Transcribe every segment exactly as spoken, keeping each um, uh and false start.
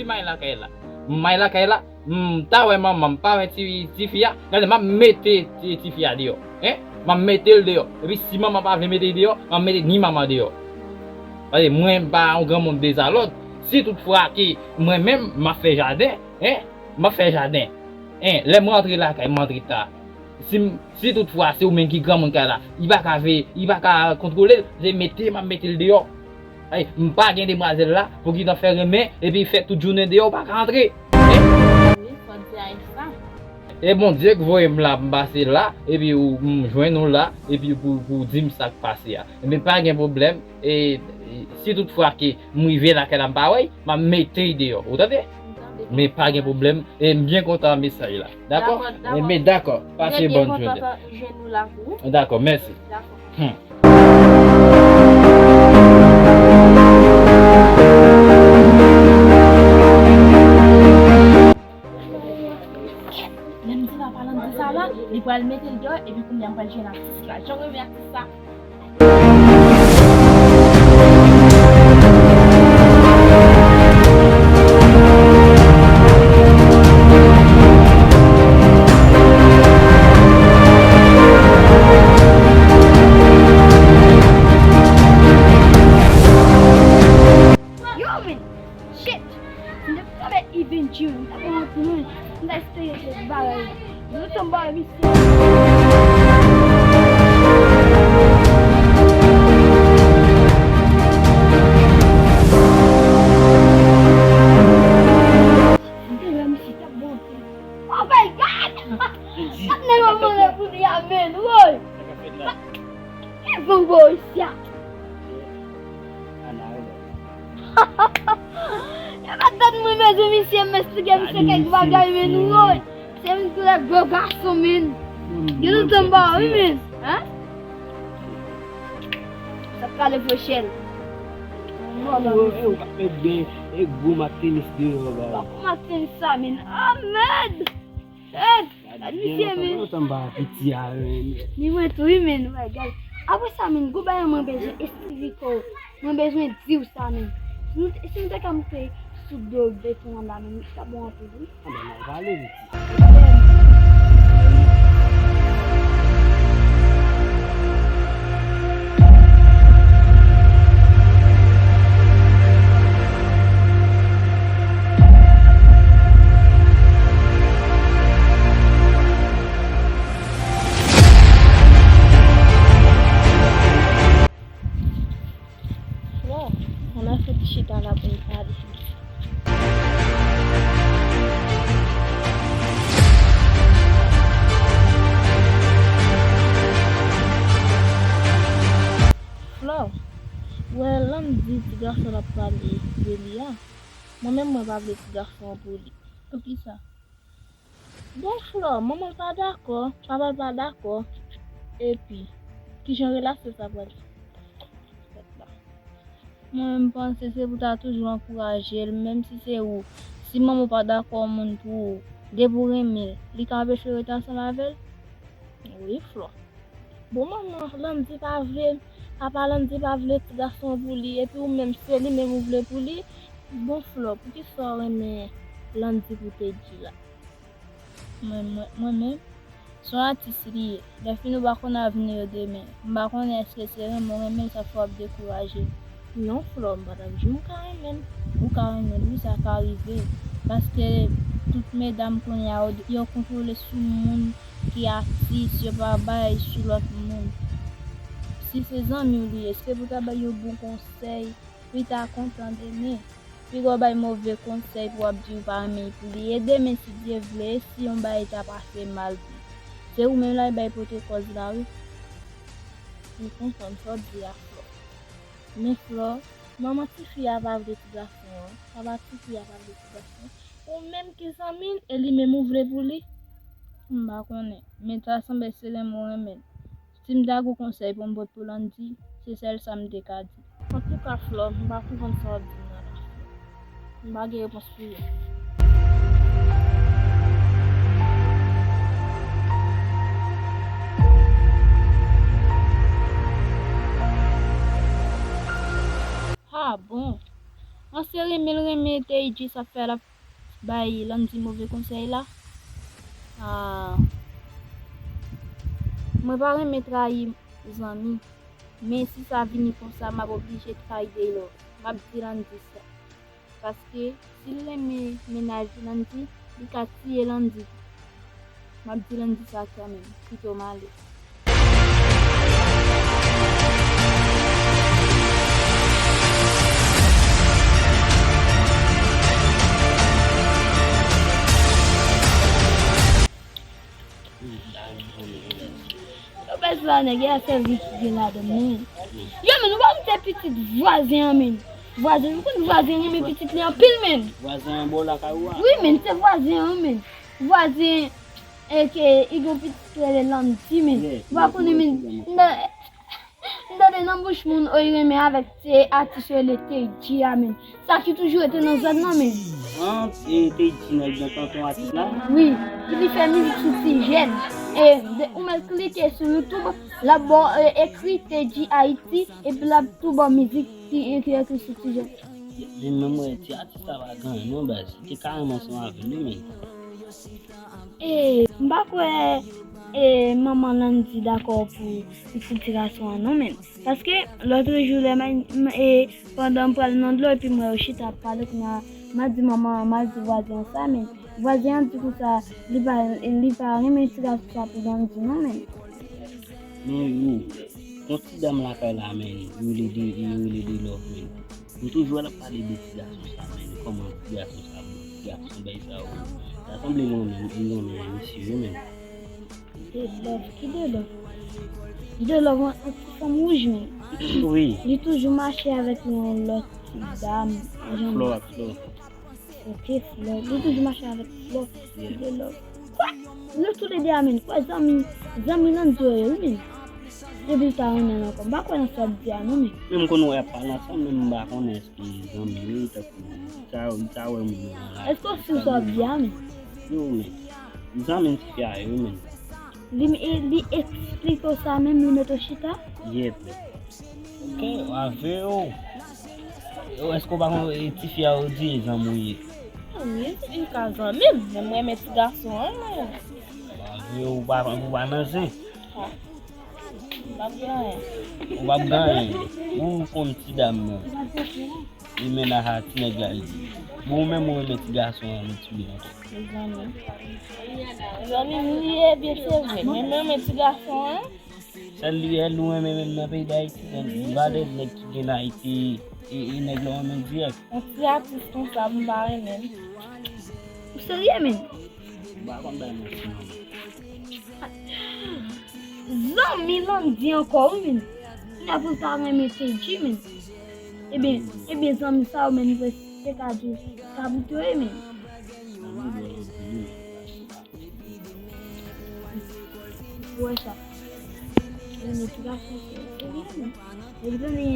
M al lakay la. M al lakay la, m ta wè manman, m pa wè ti, tifi a. Gade, m ap mete ti, tifi a deyò. Hein? M ap mete l deyò. Epi si manman pa vle mete l deyò, m ap mete ni manman deyò. Paske mwen pa yon granmoun dezalòd. Si toutfwa ke mwen menm, m ap fè jaden, hein? M ap fè jaden. Hein? Lè m rantre lakay, m rantre ta. Si m, si toutfwa se ou menm ki granmoun kay la, li pa ka veye, li pa ka kontwole l, se mete m ap mete l deyò. Ay, m pa gen demwazèl la pou gentan fè renmen epi fè tout jounen deyò, ou pa ka antre. Hein? Wi, fò di Ayisa. E Bondye k voye m la, m pase la, epi ou, m jwenn ou la, epi pou, pou di m sa k pase a. Ebyen, pa gen pwoblèm. E, e si toutfwa ke m rive lakay la, m pa wè l, m ap mete l deyò. Ou tande? M tande. Men pa gen pwoblèm. E m byen kontan mesaj la. Dakò? Dakò, dakò. Ebyen, dakò. Pase bòn jounen. Mwen byen kontan jwenn ou la tou. Dakò, mèsi. Dakò. Hmm. Lè m di papa Landy sa la, li pral mete l deyò, epi kounye a m pral jwenn atis la. Jan w renmen atis sa. Yo, men! Shit! M te pran bèt Even June. M ta pran anpil, men. M ta espere ke bagay. Nou tonbe misye. M te wè misye t ap monte. Oh my God! Gad nèg yo mande pou li a, men, woy! Ki van w ba w isi a? Yo pa tann mwen bezwen misye, m esplike misye kèk bagay, men nou woy. Se yon koulè gwo gason, men. Gen lontan m pa wè, wi, men. Hein? Sa prale fè chèl. Ou pa mèt gen e gwo mak tenis deyò, ba. Pa gwo mak tenis sa, men. Ah, mèd! Gad misye, men. Ni mwen tou, wi, men, wè, gad. Apre sa, men, gwo bagay mwen bezwen esplike w. Mwen bezwen di w sa, men. Si nou te, si nou te ka moute sou do beton an la, men, li ta bon anpil, wi. Ah, men, nou pale, wi. Flò, ann al fè ti chita la pou n pale. Flò, ou wè Landy, ti gason l ap pale de li a. Mwen menm, mwen pa vle ti gason an pou li. Poukisa? Bon, Flò, manman l pa dakò, papa l pa dakò. Epi, kijan relasyon sa pral fèt la? Mwen, m panse se pou ta toujou ankouraje l, menm si se ou. Si manman w pa dakò yon moun pou ou, depi w renmen l, li ka anpeche w rete ansanm avè l? Wi, Flò. Bon, manman Landy pa vle, papa Landy pa vle ti gason an pou li, epi ou menm, se li menm ou vle pou li. Bon, Flò, poukisa w renmen Landy pou Teddy la? Mwen, mwen, mwen menm, se yon atis li ye. Lèfini, ou pa konn avni yo demen. M pa konnen èske se renmen w renmen l, sa fè w ap dekouraje l. Non, Flò, m pa t ap di w m ka renmen l. Ou ka renmen l, wi, sa ka rive. Paske tout medam kounye a, yo, yo kontwole sou moun ki atis, yo pa bay sou lòt moun. Si se zanmi w li ye, èske pou ta bay yon bon konsèy, pou l ta kontan demen? Piga w bay move konsèy pou w ap di w pa renmen l pou li. E demen, si Dye vle, e si yon bagay ta pase mal pou li? Se ou menm l al bay pote kòz la, wi. M konprann sa w di a, Flò. Men Flò, manman tifi a pa vle ti gason an, papa tifi a pa vle ti gason an. Ou menm ki zanmi l, e li menm ou vle pou li? M pa konnen, men ta sanble se renmen w renmen l. Si m ta gen yon konsèy pou m pote pou Landy, se sèl sa m te ka di. Antouka, Flò, m pa konprann sa w ap di m nan la, Flò. M pa gen repons pou yo. Ah bon? An te renmen l renmen Teidji, sa fè l ap bay Landy move konsèy la. Ah, mwen pa renmen trayi zanmi, men si sa vini konsa, m ap oblije trayi Daylove. M ap di Landy sa. Paske si l renmen mennaj Landy, li ka tiye Landy. M ap di Landy sa kanmenm, kite w m ale. Yo, bèz la, nèg, e a sèvi ki gen ladan l, men. Yo, men, nou pa mete pitit vwazen an, men. Vwazen, nou konn vwazen renmen pitit li anpil, men. Vwazen an bò lakay ou a? Wi, men, se vwazen an, men. Vwazen, e ke, li gen pitit ki rele Landy, men. Ou pa konnen, men. M tande nan bouch moun, o, li renmen avèk se atis yo rele Teidji a, men. Sa ki toujou rete nan zòn nan, men. An, e, Teidji nèg nan tonton atis la? Wi, ki li fè mizik sou ti jèn. E, de, ou mèt klike sou YouTube, l ap ba w, e, ekri Teidji Ayiti, epi l ap tou ba w mizik ki, ki ekri sou ti jèn. Men, men mwen, ti atis la pa gen anyen non, baz. Li te kareman ansanm avè l, wi, men. E, m pa kwè, e, manman Landy dakò pou pitit ti gason an non, men. Paske, lòt jou, lè m, m, e, pandan m pral nan dlo, epi m wè yo chita ap pale, kounye a, m a di manman an, m a di vwazen an sa, men. Vwazen an di konsa, li pa, li pa renmen ti gason sa pou Landy non, men. Men yo, gon ti dam lakay la, men, yo rele de, yo rele Daylove, men. M toujou wè l ap pale de ti gason sa, men, kòman ti gason sa bon, ti gason bay sa yo. Sa sanble l renmen, l renmen misye wi, men. Daylove, ki Daylove? Daylove, yon, yon ti fanm wouj, men. Wi. Li toujou mache avèk yon lòt ti dam, yon jan. Flò ak Flò. Ok, Flò. Li toujou mache avèk Flò. Yeah. Daylove. Kwa? Nou toulede a, men. Kwa zanmi, zanmi Landy yo ye, wi, men. Epi l ta renmen l ankò. M pa kwè nan sa w ap di a, non, men. Men m konn wè y ap pale ansanm, men m pa konnen èske zanmi yo ye, tankou, sa, sa wè moun yo nan la. Èske w si w sa w ap di a, men? Yo, men. Zanmi m ti fi a ye, wi, men. Li, e, li eksplike w sa menm, li mete w chita? Yep. Ok, avè w. Yo, èske w pa konn, e, tifi a yo di e zanmi w ye? Wi, li ka zanmi m, men mwen renmen ti gason an, mwen. Avè w, ou pa, ou pa nan zen. Ah. M p ap gen anyen. Ou p ap gen anyen. Ou konn ti dam nan. Li mennaj a ti nèg la, li di. Bon, ou menm ou renmen ti gason an, li tire ankò. Mezanmi. Mezanmi, li ye byen, se vre. Men, men, men ti gason an. Sèl li, èl ou renmen menm nan peyi Dayiti, men li pa de nèg ki gen Ayiti, e, e nèg la ou renmen dirèk. Yon ti atis konsa, m pa renmen l. Ou serye, men? M pa konn bay manti, non. Zanmi Landy ankò, wi, men. Kounye a pou l ta renmen Teddy, men. Ebyen, ebyen, zanmi sa yo, men, se ka di kabrit yo ye, men. Ou wè sa. Renmen ti gason, se, se li, men. Epi tande,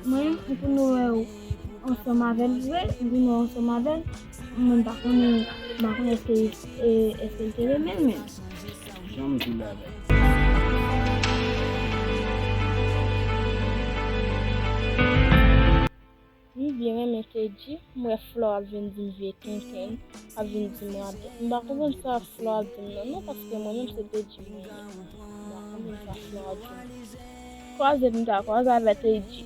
mwen, m konn wè w ansanm avè l vre, m konn wè w ansanm avè l. Mwen pa konnen, m pa konnen èske, e, èske l te renmen l menm. Janm di l avè l. M byen renmen Teddy, m wè Flò ap vin di m vye tenten, ap vin di m radòt. M pa konprann sa Flò ap di m nan non, paske mwen menm se Teddy m renmen. M pa konprann sa Flò ap di m. Kwaze m ta kwaze avè Teddy.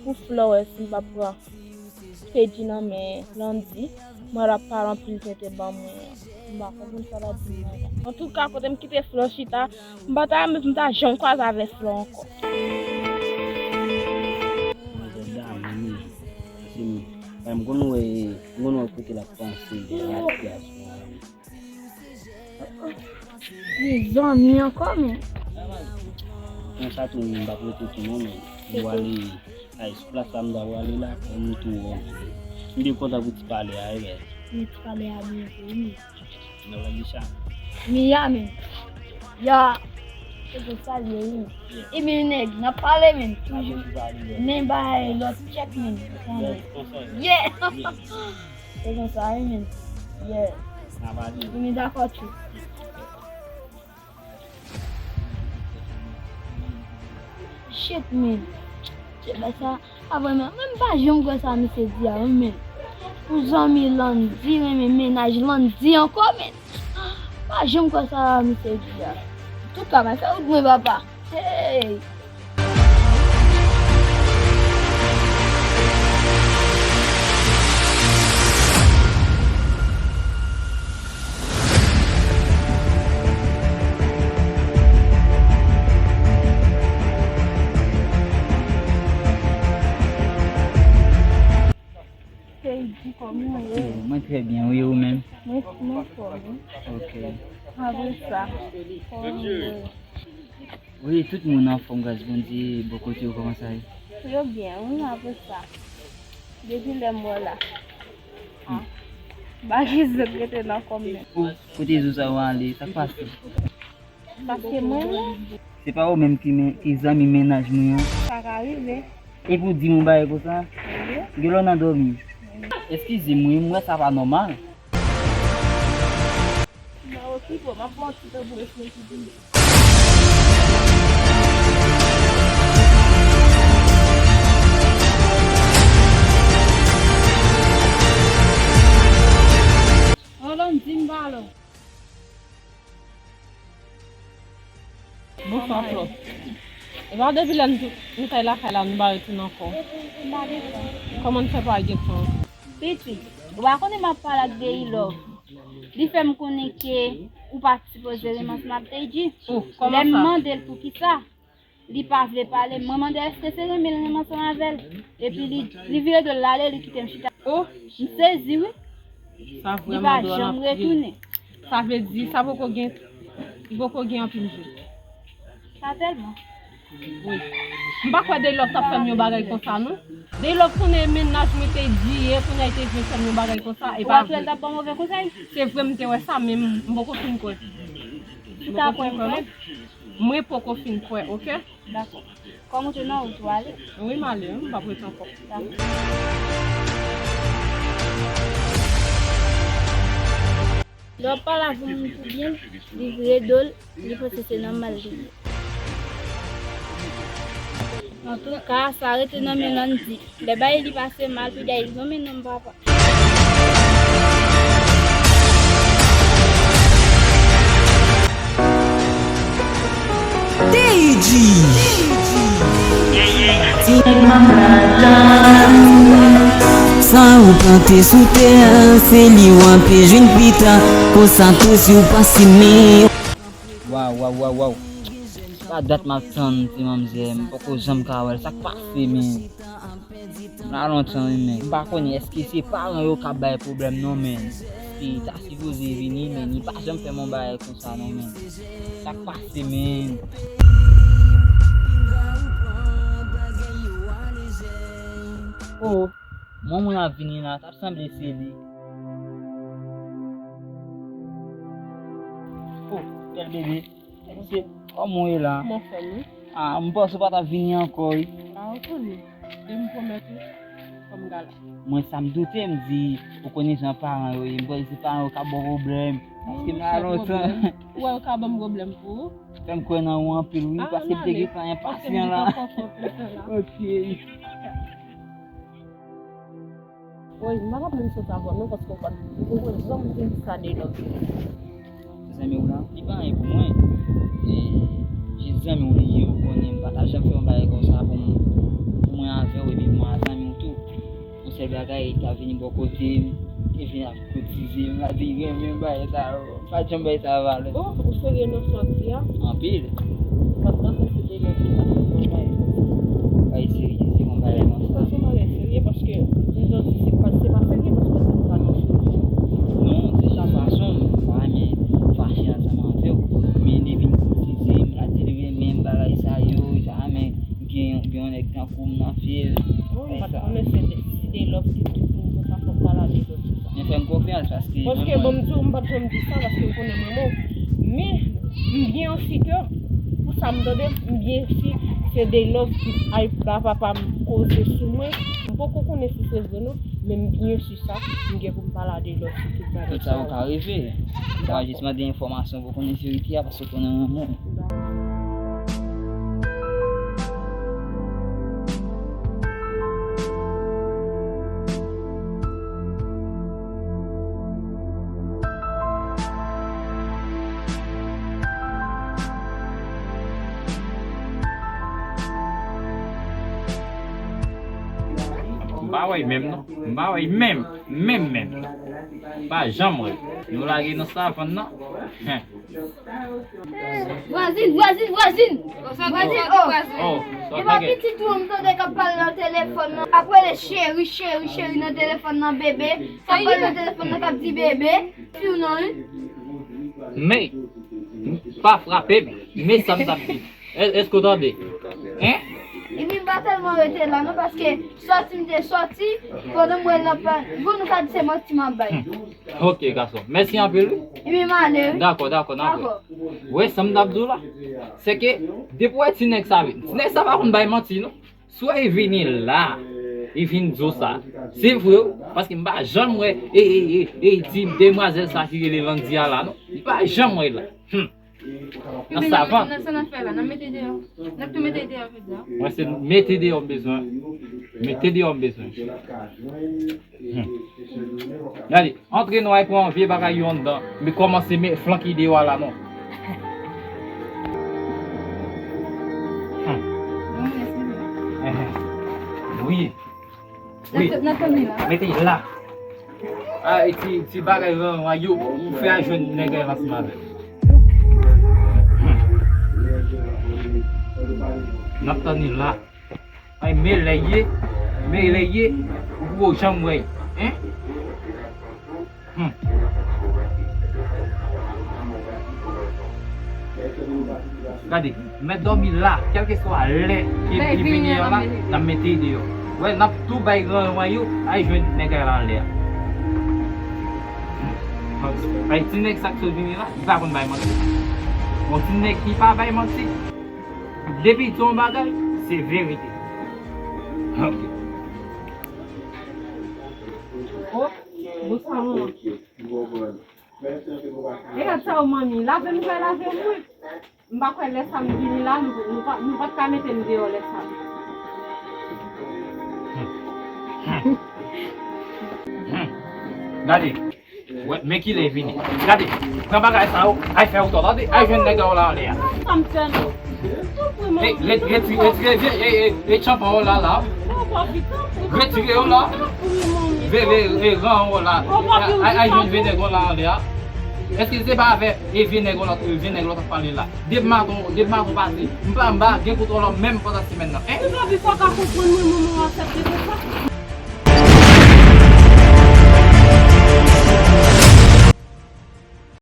Pou Flò wè si m pa pran Teddy nan men Landy. Mwen l ap pale anpil tenten ban mwen an. M pa konprann sa l ap di m nan la. Antouka, kote m kite Flò chita, m pa ta renmen pou m ta janm kwaze avè Flò ankò. Manzè damou wi. Paske m, m konn wè, m konn wè kote l ap panse, de la kriyasyon an. Mezanmi ankò, men. Konsa tou, m p ap rete tou non, men. M prale, ay, sou plas la, m ta prale la, pou m tou wè w. M byen kontan pou ti pale a, wi, men. Men ti pale a byen vre, wi. Nan lè Micha. Miya, men. Ya. Se konsa l ye, wi. Ebyen, nèg, n ap pale, men. Toujou. Men bay lòt tchèk, men. Yeah. Se konsa, wi, men. Yeah. N a pale. Wi, men dakò tou. Shit, men. Shit, bay sa, A vrèman, mwen m pa janm kwè sa misye di a, wi, men. Pou zanmi Landy renmen mennaj Landy ankò, men. M pa janm kwè sa misye di a. Antouka, m al fè wout mwen, papa. Hey! Kòman w ye? Mwen trè byen, wi, ou menm? Mwen, mwen anfòm, wi. Ok. Apre sa, kòman w ye? Wi, tout moun anfòm, gras Bondye. Bò kote w, kòman sa ye? Yo byen, wi, apre sa. Depi lè m wè w la. Ah. Bagay zòt rete nan kò m menm. Ou, kote zo sa yo ale? Sa k pase? Paske mwen, wi. Se pa ou menm ki men-, ki zanmi mennaj mwen an? Sa ka rive. Epi w di m yon bagay konsa? Wi. Gen lè w nan dòmi. Eskize m, wi, m wè sa pa nòmal. M nan okipe w, m ap pran yon ti tan pou reflechi pou mwen. Landy, m pa lò. Bonswa, Flò. E pa depi lè nou, nou t al lakay la, nou pa retounen ankò. M pa gen tan. Kòman n fè pa gen tan? Pitit, ou pa konnen m ap pale ak Deilove. Li fè m konnen ke ou pa t sipoze renmen ansanm ak Deji. Oh, kòman sa? Lè m mande l poukisa, li pa vle pale. Mwen mande èske se renmen l renmen ansanm avè l. Epi li, li vire do l l ale, li kite m chita. Oh. M sezi, wi. Sa vrèman dwòl anpil. Li pa janm retounen. Sa vle di, sa poko gen, li poko gen anpil jou. Sa tèlman. Wi. M pa kwè Deilove t ap fè m yon bagay konsa, non. Deilove konnen mennaj mwen te di ye, kounye a li te vle fè m yon bagay konsa, e pa vre. Ou pa t wè l t ap ba w move konsèy? Se vre, m te wè sa, men m, m poko fin kwè. Ou ta kwè m kwè? Mwen poko fin kwè, oke? Dakò. Kòm ou te nan wout ou ale? Wi, m ale, m p ap rete ankò. Dakò. Lè w ap pale avè yon moun pou byen, li vire do l, li panse se nòmal li ye. Antouka, sa rete nan men Landy. Lè bagay li pase mal, pou li al zonmen non papa. Deji. Ti nèg manm ladan. Sa ou plante sou tè a, se li w ape jwenn pita. Konsa tou si w pa simen. Waw, waw, waw, waw. Pa dat m ap tann ti manmzè, m poko janm ka wè l. Sa k pase, men? M la lontan, wi, men. M pa konnen èske se paran yo k ap bay pwoblèm, non, men. Paske li ta sipoze vini, men li pa janm fè m yon bagay konsa, non, men. Sa k pase, men? Oh, yon moun ap vini la, ta sanble se li. Oh, bèl bebe. Mesye, kòman w ye la? Mwen anfòm, wi. Ah, m panse w pa t ap vini ankò, wi. Ah, ou konnen. Depi m pwomèt ou, fò m gala. Mwen sa m doute, m di, ou konnen jan paran yo ye. M panse se paran yo k ap ba w pwoblèm. Paske m la lontan. Ou wè yo ka ban m pwoblèm pou ou? Fè m kwè nan ou anpil, wi, paske m te gentan enpasyan la. Ok. Woy, m pa ka menm sot avè w non, paske w pa t, m poko janm di m sa de lòt. Zanmi w la, li pa anyen pou mwen. E, jis zanmi w li ye, ou konnen m pa ta janm fè yon bagay konsa pou m, pou mwen avè w, epi pou mwen a zanmi w tou. Yon sèl bagay, li ta vini bò kote m, li vin ap koutize m, la di li renmen bagay sa yo. Pa janm bay sa valè. Oh, ou serye nan sa w di a? Anpil. Patnè, se de lè ki ta fè yon bagay konsa. Bagay serye, se yon bagay konsa. Sa se yon bagay serye paske m santi se pa, se pa serye paske ou pa nan serye. Non, se jis fason m pa renmen fache ansanm avè w. Men li vin koutize m, la di li renmen bagay sa yo, li pa renmen gen, gen yon nèg tankou m nan fye l. Oh, m pa t konnen se de, si de lòv ki tout moun konsa fò m pale a de lòv. Men fè m konfyans, paske... Paske, bon, m di w, m p ap janm di sa, paske m konnen manman w. Men, m byen si ke, pou sa m tande, m byen si se de lòv ki al ba papa m koze sou mwen. M poko konnen si se vre non, men m byen si sa, m gen pou m pale a de lòv sou tout bagay sa yo. Tout sa yo ka rive. M ta jis mande enfòmasyon pou konnen verite a, paske w konnen manman w. Dakò. Menm non. M pa wè menm. Menm, menm. Pa janm wè. Nou lage nan savann nan. Hen. Vwazin, vwazin, vwazin. Vwazin, oh. Oh, gen yon pitit ou m tande k ap pale nan telefòn nan. Ap rele cheri, cheri, cheri nan telefòn nan, bebe. K ap pale nan telefòn nan, k ap di bebe. Fi w non, wi. Men, pa frape m. Men sa m t ap di. Èske w tande? Hein? Epi m pa tèlman rete la non, paske sòti m te sòti, pandan m wè l ap pale, bon, nou ka di se manti m ap bay. Hmm. Ok, gason. Mèsi anpil, wi. Epi m ale, wi. Dakò, dakò, n ap wè. Dakò. Wè, sa m t ap di w la, se ke depi w wè ti nèg sa vin, ti nèg sa pa konn bay manti, non. Swa e vini la, e vin di w sa. Se vre, wi, paske m pa janm wè, e, e, e, e, ti demwazèl sa ki rele Landy a la, non. M pa janm wè l la. Hmm. Nan savann. Nan sa n ap fè la, n ap mete deyò. N ap tou mete deyò jodi a. Mwen se mete deyò m bezwen. Mete deyò m bezwen. Hmm. Gade, antre nou al pran vye bagay yo anndan. M kòmanse met flanke deyò a la non. Hmm. Wi. Wi. N ap tann li la. Mete la. A, e ti, ti bagay ranran yo, ou fè al jwenn nèg la ansanm avè l. Hmm. N ap tann li la. Ay, men lè ye, men lè ye, ou poko janm wè, hein? Hmm. Gade, m mèt dòmi la, kèlkeswa lè ke li vini an la, n ap mete li deyò. Wè, n ap tou bay ranran yo, al jwenn nèg la anlè a. Hmm. Ay, ti nèg sa k sot vini la, li pa konn bay manti. Bon, ti nèg ki pa bay manti, depi di yon bagay, se verite. Ok. Oh, bonswa, manman. E gad sa, o manmi, lave m, fè lave m, wi. M pa kwè lè sa m vini la, nou, nou pa, nou pa t ka mete m deyò lè sa. Gade. Wè, men kilè vini. Gade, pran bagay sa yo, al fè wout ou, tande, al jwenn nèg la anlè a. Sa m fè non. Ey, re-, retire, retire vye, ey, ey, ey, tchanpan yo la, la. Retire yo la. Ve, ve, ve, ran yo la. Ay, ay, jwenn vye nèg yo la anlè a. Èske se pa avè, e vye nèg yo la, vye nèg yo la t ap pale la? Depi maten, depi maten pase, m pa, m pa gen kontwòl menm pandan semèn nan. Hein? Ou pa vin fò ka konprann mwen, mwen, mwen aksepte konsa.